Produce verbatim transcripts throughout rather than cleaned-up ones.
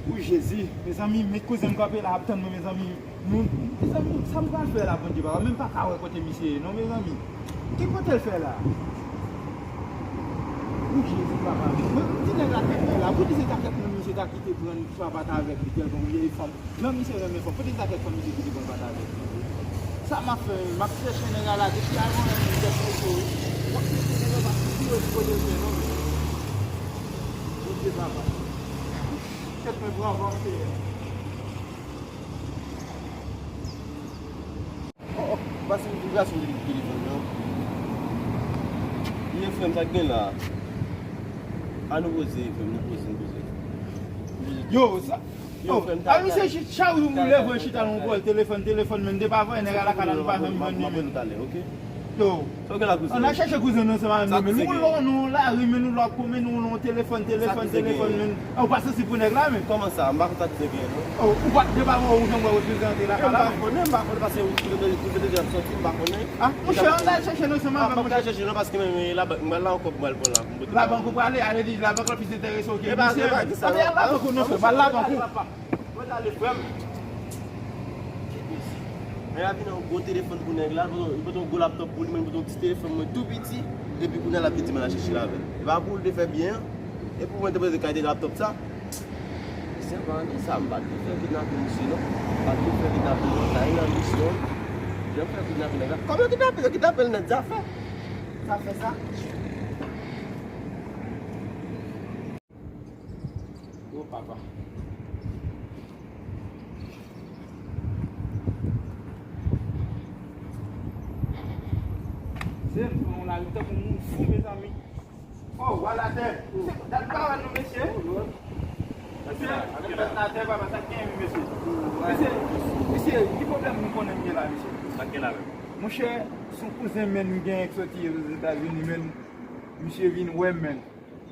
Wi, Jezi, mezanmi, met kouzen m kanpe la, ap tann mwen, mezanmi. Nou, mezanmi, sa m pral fè la, Bondye papa, menm pa ka wè kote misye ye, non, mezanmi. Ki kote l fè la? Wi, Jezi, papa, men, men, m di nèg la tèt mwen la, pou di se ta tèt mwen misye ta kite pran swa bat avèk li, kèlkonk vye fanm. Non, misye renmen fanm. Pote zakèt fanm misye kite pran bat avèk li. Sa m ap fè menm? M ap chèche nèg la la depi avan lè m tèt mwen cho wi. M ap chèche nèg la pa fouti yo di kote l fè non men. Bondye papa. Tèt mwen pran van Seyè. Oh, oh, pase m vin pase w telefòn nan. Ye frè m, sa k gen la? A nou poze, frè m, nou poze, nou poze. Yo, sa, yo, a misye chita, wi, wi, leve chita nan kò l, telefòn, telefòn, men depi avan, nèg la lakay la, nou pa janm jwenn li, men. Yo, ann al chèche kouzen nou ansanm avè m, men nou lò nan lari, men nou lò kò, men nou nan telefòn, telefòn, telefòn, men. Ou pa santi pou nèg la, men. Kòman sa? M pa konn sa k te gen, non. Oh, ou pa, depi avan, ou janm wè reprezante lakay la, men. M pa konnen, m pa konnen, paske ou te deja soti, m pa konnen. Ah, monchè, ann al chèche l ansanm avè m, monchè. M pa chèche non, paske men, men, labank, m al la ankò pou m al pran la, pou m pote. Labank ou prale, ale di labank lan plis enterese w ke misye. E pa, e pa ki sa, non. Ann al labank ou non, frè, m al labank ou. Mwen t ale, frè m. Nèg la vin an gwo telefòn pou nèg la, li pote yon gwo laptòp pou li, mwen li pote yon ti telefòn mwen tou piti, epi kounye a l ap di m al chèche l avè l. E pa pou l te fè byen an, e pou mwen te poze kay de laptòp sa. Misye pa anyen sa, m pa t vle fè kidnape misye non. M pa t vle fè kidnape non, sa e nan misyon. Jan m fè kidnape nèg la. Kòm yo kidnape, yo kidnape l nèt, zafè. Zafè sa. O papa. Se m pran yon lari tankou moun fou, mezanmi. Oh, wala tè. Se dat pa wè nou, mesye. Mesye, met tèt atè, papa, sa k gen, wi, mesye. Mesye, mesye, ki pwoblèm nou konnen m gen la, mesye? Sa k gen la menm? Monchè, se yon kouzen menm m gen k soti Ozetazini, menm. Misye vin wè m, menm.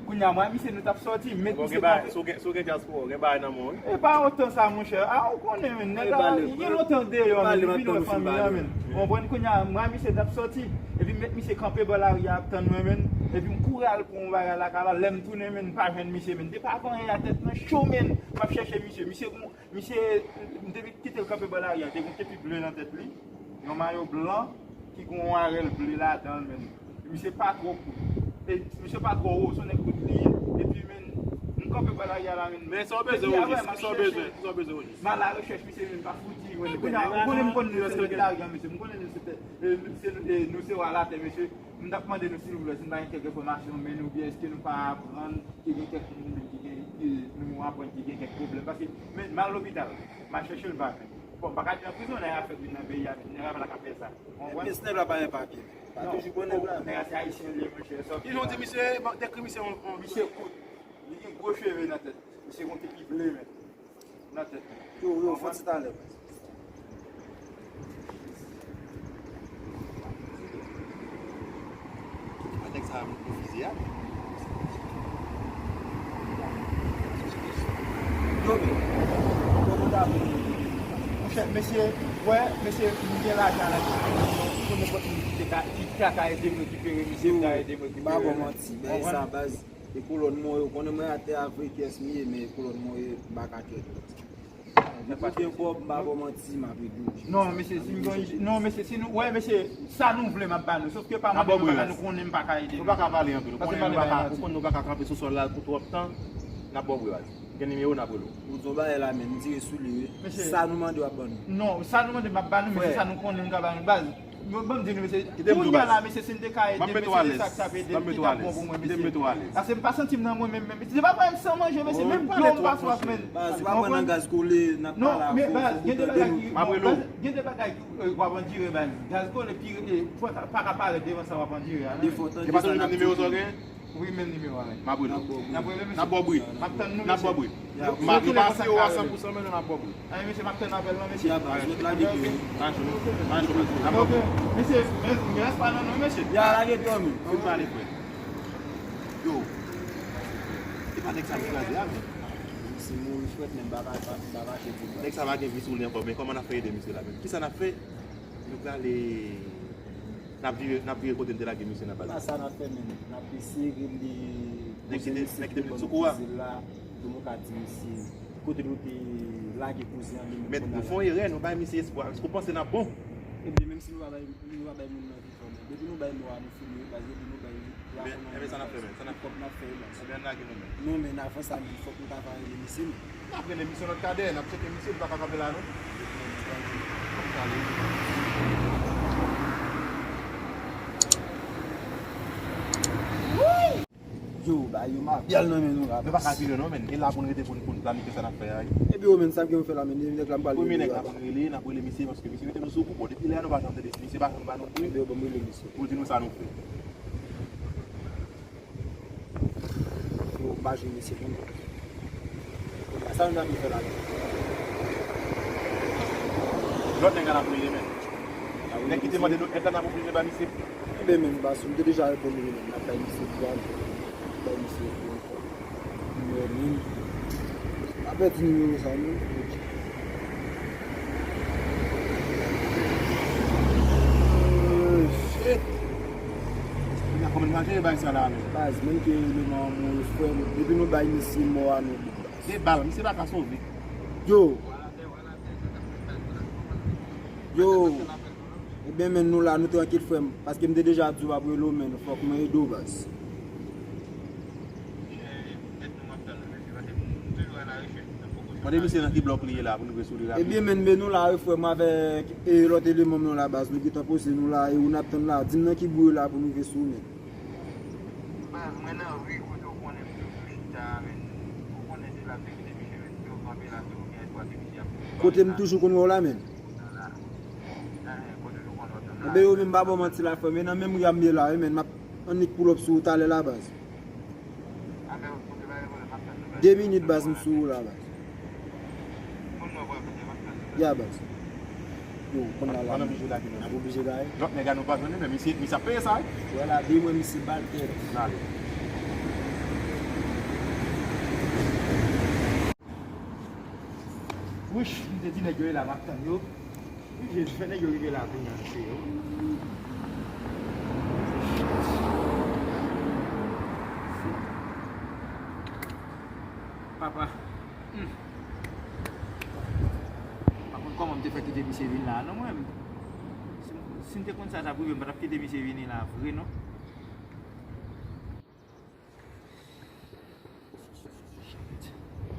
Kounye a, mwen ak misye, nou t ap soti, m met misye kanpe. Si w gen, si w gen dyaspora, w gen bagay nan men w, wi. E pa otan sa, monchè. A, ou konnen, menm, nèg la, li gen lontan deyò, menm, li pi lwen fanmi an, menm. Ou konprann? Kounye a, mwen ak misye t ap soti, epi m met misye kanpe bò lari a ap tann mwen, menm. Epi m kouri al pran yon bagay lakay la, lè m tounen, menm, m pa jwenn misye, menm. Depi avan yè a, tèt mwen cho, menm. M ap chèche misye. Misye, misye, m te kite l kanpe bò lari a, te gen yon kepi ble nan tèt li, yon mayo blan ki gen yon arèl ble ladan l, menm. Misye pa twò kout. E misye pa twò wo, se yon nèg kout li ye. Epi, menm, m kanpe bò lari a la, menm. Men sa w bezwen, Onis? Ki sa w bezwen? Ki sa w bezwen, Onis? M al arechèch misye, menm, m pa fouti jwenn li. Kounye a, ou konnen m konn nou se nèg lari a, mesye. M konnen nou se tè, e, se, e, nou se wa latè, mesye. M t ap mande nou, silvouplè, si nou pa gen kèk enfòmasyon, men nou, oubyen èske nou pa aprann ke gen kèk moun menm ki gen, ki nou aprann ki gen kèk pwoblèm. Paske, men, m al lopital, m al chèche l, m pa jwenn. Bon, m pa ka di nan prizon, nèg la fèk vin nan peyi a, nèg la pa ta ka fè sa. Ou konprann? Epi nèg la pa gen papye. Pa toujou bon nèg la. Nèg la se ayisyen l ye, monchè. Ki jan w di misye, dekri misye yon, yon... Misye kout. Li gen gwo cheve nan tèt. Misye gen yon kepi ble, menm. Nan tèt li. Yo, yo, fò ti talè. Nèg sa a, pou fizi a. Yo, men, kòman w ta vle? Monchè, mesye, wè, mesye, m gen lajan la, pou nenpòt moun ki te ka, ki ta ka ede m rekipere misye, ta ede m rekipere. M pa ba w manti, men sa baz. E kolòn mwen, ou konnen mwen atè a vre, kiyès m ye, men kolòn mwen, m pa ka kèt. Depi w gen kòb, m pa ba w manti, m ap ede w. Non, mesye, si m gen, non, mesye, si nou, wè, mesye, sa nou vle, m ap ba nou. Sofke pa mande nou bagay nou konnen m pa ka ede nou. Nou pa ka pale anpil. Ou konnen nou pa ka, ou konnen nou pa ka kanpe sou sòl la pou twòp tan. N ap ba w bwe, baz. Gen nimewo, n ap rele w. Ou di yon bagay la, men, m tire sou li, wi. Sa nou mande, w ap ban nou. Non, sa nou mande, m ap ba nou, men se sa nou konnen m ka ba nou, baz. Bon, bon, m di nou, mesye, kounye a la, mesye, si n te ka ede, mesye, se sa k t ap ede m, ki t ap bon pou mwen, mesye. Paske m pa santi m nan mwen menm, menm. Se pa mwen m san manje, mesye, menm dlo m pa swaf, menm. Baz, ou pa pran nan gaz kole, n ap pale avè w, fò w tande nou. Non, men, baz, gen de bagay ki, baz, gen de bagay ki, euh, w ap andire, baz. Gaz kole, pi, eh, fò sa pa ka parèt devan sa w ap andire a, non. E pa toujou menm nimewo sa w genyen? Wi, menm nimewo a, wi. M ap rele w. N ap rele w, mesye. N ap ba w bri. M ap tann nou, mesye. N ap ba w bri. M ap repase w a san pou san, men n ap ba w bri. Ay, mesye, m ap tann apèl lan, mesye. Ya, baz, ou lage tou. N ap ba w bri. Ok, mesye, men, men rès pa nan non, mesye. Ya, lage tou, men. Fin pale, frè. Yo. E pa nèg sa ki kraze a, men. Si mouri frèt, men m pa ka, pa, pa mache pou li. Nèg sa pa gen vi sou li ankò, men kòman n ap fè ede misye la, men? Kisa n ap fè? Nou prale, n ap vire, n ap vire kote n te lage misye nan baz la. Pa sa n ap fè menm. N ap eseye rele nèg ki te, nèg ki te met sou kou a. Pou nou ka di misye Kote nou te lage koze an menm. Men nou fè yon erè, nou bay misye espwa. Èske w panse n ap bon? Ebyen, menm si nou pa bay, nou pa bay moun nan vivan, men depi nou bay mò a, nou fini, wi, baz, depi nou bay la, ebyen, sa n ap fè, men, sa n ap fè. Kòb n ap fè, wi, baz. Ebyen, n lage nou, men. Non, men avan sa, men fòk nou ta va rele misye, men. N ap rele misye lòt kadè, n ap tcheke misye, li pa ka kanpe la, non. Yo, ba yo mabyal nan men nou la. Nou pa ka vire non, men. E la pou n rete pou n, pou n planifye sa n ap fè a, wi. Epi yo, men, sa k gen pou fè la, men, nèg la m pral rele. Premye nèg la pou n rele, n ap rele misye, paske misye mete nou sou kou. Bon, depi lè a nou pa janm tande de misye, pa janm ba nou pri. Epi yo, ban m rele misye. Pou di nou sa nou fè. Yo, m pa jwenn mesye pou nou. Sa nou t ap fè la menm? Lòt nèg la n ap rele menm. Nèg ki te mande nou èd la n ap oblije ba misye. Enben menm, baz, m te deja reponn li menm. N ap bay misye dwa, n ap bay misye dwa. Nimewo menm. Pa pèdi nimewo sa non. Shit. Kounya kòman n pral jere bagay sa la menm? Baz, menm ke eleman an mouri frè m, depi nou bay misye mò a nou bon baz. De bal, misye pa ka sove. Yo. Yo. Ebyen men nou la, nou trankil frè m, paske m te deja di w ap rele w men fòk mwen ede w baz. Mande misye nan ki blòk li ye la pou n rive sou li rapid. Ebyen men, men nou la wi frè m avèk e lòt eleman m yo la baz, nou gentan poze nou la e ou n ap tann la. Di m nan ki bri w la pou n rive sou ou men. Baz, mwen nan ri kote w konnen m toujou chita a men. Ou konnen se la m te kite misye men, yo kanpe la tou, gen espwa ke misye ap. Kote m toujou konn wè w la men. Enben yo menm pa ba w manti la frè m, e nan menm ri a m ye la wi men, m ap annik pull up sou ou talè la baz. De minit baz, m sou ou la baz. Ya baz. Yo, konn la la. Ann oblije lage non. N ap oblije lage. Lòt nèg la nou pa jwenn li, men misye, misye ap peye sa wi. Wè la, de mwen misye bal tèt. N ale. Wouch, m te di nèg yo e la, m ap tann yo. Wi, Jezi, fè nèg yo rive la kounya, mesye yo. Papa. Hmm. Pa konn kòman m te fè kite misye vin la, non, mwen menm. Si, si m te konn sa t ap rive, m pa t ap kite misye vini la vre, non.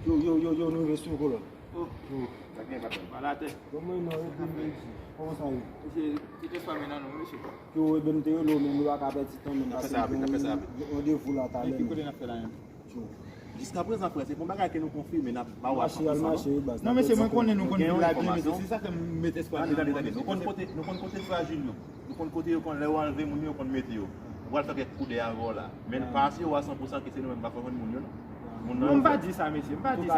Yo, yo, yo, yo, nou rive sou kolòn. Oh. Yo. Sa gen, patwon? Pale atè. Kòman non, yo te mezi. Kòman sa ye? Mesye, tout espwa men nan nou, mesye. Yo, ebyen, m te rele w, men nou pa ka pèdi tan, men paske nou gen yon randevou la talè. Ki kote n ap fè la menm? Yo. Jiskaprezan, frè, se pa yon bagay ke nou konfime, n ap ba w enfòmasyon. Non, mesye, mwen konnen nou konn vin lage, mesye, se sa fè m met espwa nan nou, mesye. Nou konn kote, nou konn kote frajil yo. Nou konn kote yo konn, lè yo anlve moun yo, yo konn mete yo. Yo pral fè kèk kou dèyè avè w la. Men n pa asire w a san pou san ke se nou menm k ap fè jwenn moun yo, non. Moun nan yo fè. Non, m pa di sa, mesye, m pa di sa.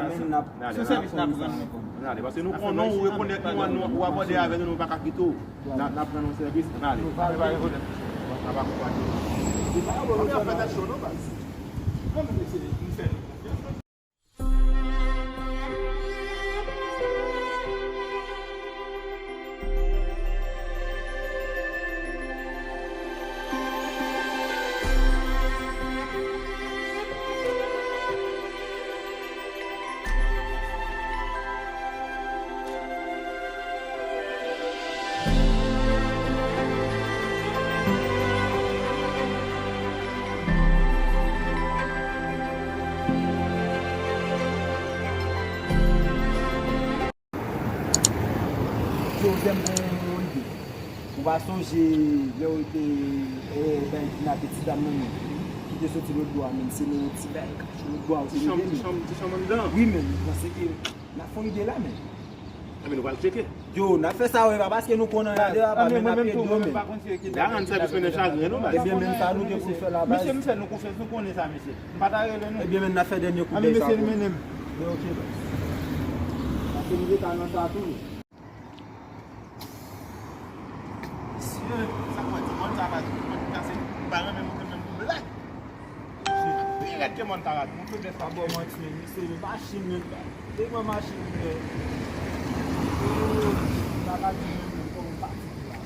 Sou sèvis n ap rann nou. N ale, paske nou konnen w rekonèt nou, nou, ou abòde avè nou, nou pa ka kite w. N ap, n ap rann nou sèvis, n ale. N ap akonpanye w. Ann fè tèt cho, non, baz. Non, men mesye, nou fè nou konfyans, non. Jozèf, mwen gen yon ide. Ou pa sonje lè yo te, eh, bay kidnape ti dam nan, ki te soti lòtbò a, men se nan yon ti bay kache lòtbò a, ou te leve, men. Ti chanm, ti chanm anndan. Wi, men, mwen panse ke n ap fè yon ide la, men. Enben, nou pral tcheke. Yo, n ap fè sa, wi, pa paske nou konnen anyen de a, pa men n ap ede w, men. N a rann sèvis mennen chagren nou, baz. Ebyen, men sa nou gen pou fè la, baz. Mesye, m fè nou konfyans, nou konnen sa, mesye. M pa ta rele nou. Ebyen, men n ap fè dènye kout dèy sa pou nou. Anben, mesye, mennen m. Yo, ok, baz. Paske nou gentan nan sa tou. Mesye, sa k wè ti mòn sa, baz, ti mòn ki kase, m pa renmen montre menm pou blè. Pi rèd ke mòn sa la, tou feblès pa bò manti, men misye, machin menm pa. Te mwen machin, men. Bagay menm, menm, kòm pati la.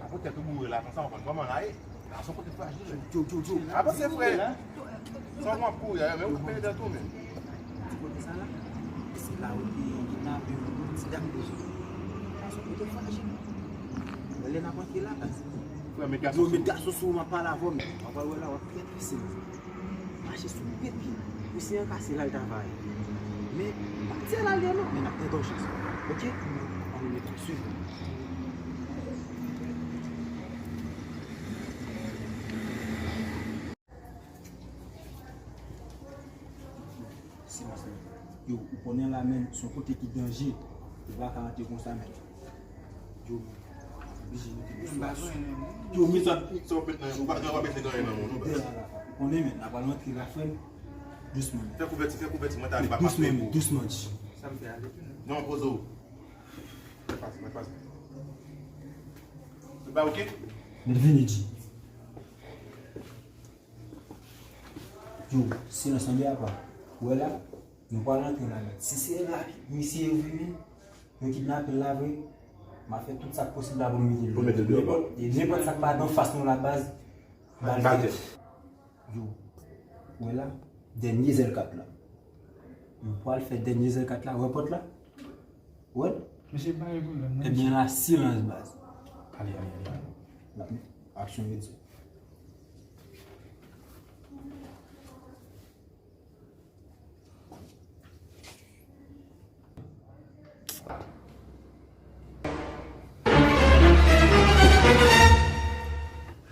Apre tèt ou boure la, konsa, ou konn kòman la ye. Gason kote frajil, men. Yo, yo, yo. Avanse, frè. Sa w ap kouri a, men ou peye dan tou, men. Ti kote sa la, se la ou te kidnape yon ti dam deja. Gason kote frajil. Lè n ap antre la, baz. Frè, met gason sou ou. Yo, met gason sou ou, m ap pale avè w, men. W ap wè la, w ap trè, trè serye. Mache sou de pye. Misye an kase la, l ta va ye. Men, pa di l al ye non, men n ap tante yon chans. Oke? Ann nou mete swiv mwen. Silans, men. Yo, ou konnen la, men, se yon kote ki danje. Ou pa ka antre konsa, men. Yo, men. Oblije mete dosye a sou. Yo, men. Sa, sa w ap met nan, ou pa, w ap met nan anyen nan men w, non, baz. Ou konnen, men, n a pral antre la, frè m. Dousman, men. Fè kouvèti, fè kouvèti, mwen ta ale, pa pase. Dousman, men, dousman, G. Sa m fè ale tou, non? Non, poze w. Mwen pase, mwen pase. Tout bagay oke? Mwen vini, G. Yo, silans anlè apa. Ou wè la, nou pral antre la, men. Si se la, misye vini, yo kidnape l la vre, m a fè tout sa k posib la pou m mete l deyò. Pou mete l deyò, baz. E nenpòt sa k pa t anfas nou la, baz, bal tèt. Yo, ou wè la, dènye zèl kat la. Nou pral fè dènye zèl kat la, wè pòt la? Ou wè l? Mesye, pa gen pwoblèm, non. Ebyen, la, silans, baz. Ale, ale, ale, ale. Aksyon redi.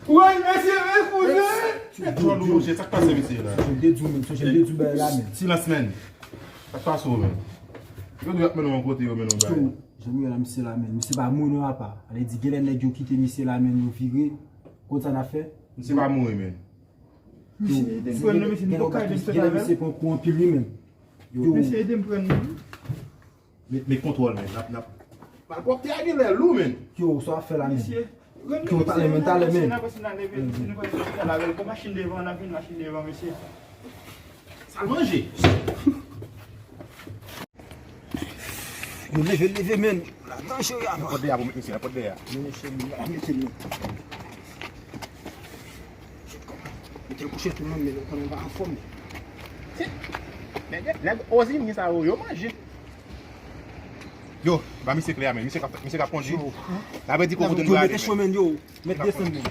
Woy, mesye, men kouzen! Tèt dwòl ou, monchè, sa k pase, mesye, la? Jan m te di w, men, jan m te di w bagay la, men. Silans, men. Sa k pase w, men? Yo di y ap mennen w yon kote, yo mennen w bay. Jan m wè la, misye la, men. Misye pa mouri non, apa. Ale di, genlè nèg yo kite misye la, men, yo vire. Konn sa n ap fè? Misye pa mouri, men. Misye ede m pran nan, mesye, m poko ka ede m sot avè l. Misye pran kou anpil li menm. Yo. Mesye ede m pran nan. Met, met kontwòl, men. N ap, n ap. Malpwòpte a genlè lou, men. Yo, sa w ap fè la, men. Mesye, yo, talè, men, talè, men. N ap pase nan leve, nou pral fè l avè l. Pran machin devan, n ap vin machin devan, mesye. Sa l manje. Yo, leve, leve, men. La danje, ya. Nan pòt dèyè pou met misye, nan pòt dèyè. Men, mesye, m la mete l, men. Mete l kouche tou, men, men, konnen m pa anfòm. Nèg, nèg Ozini sa yo, yo manje. Yo, ba misye kle a, men. Misye k ap, misye k ap kondui. Yo. Sa vle di ke w kote n prale, men. Yo, mete cho, men, yo. Mete desann, men.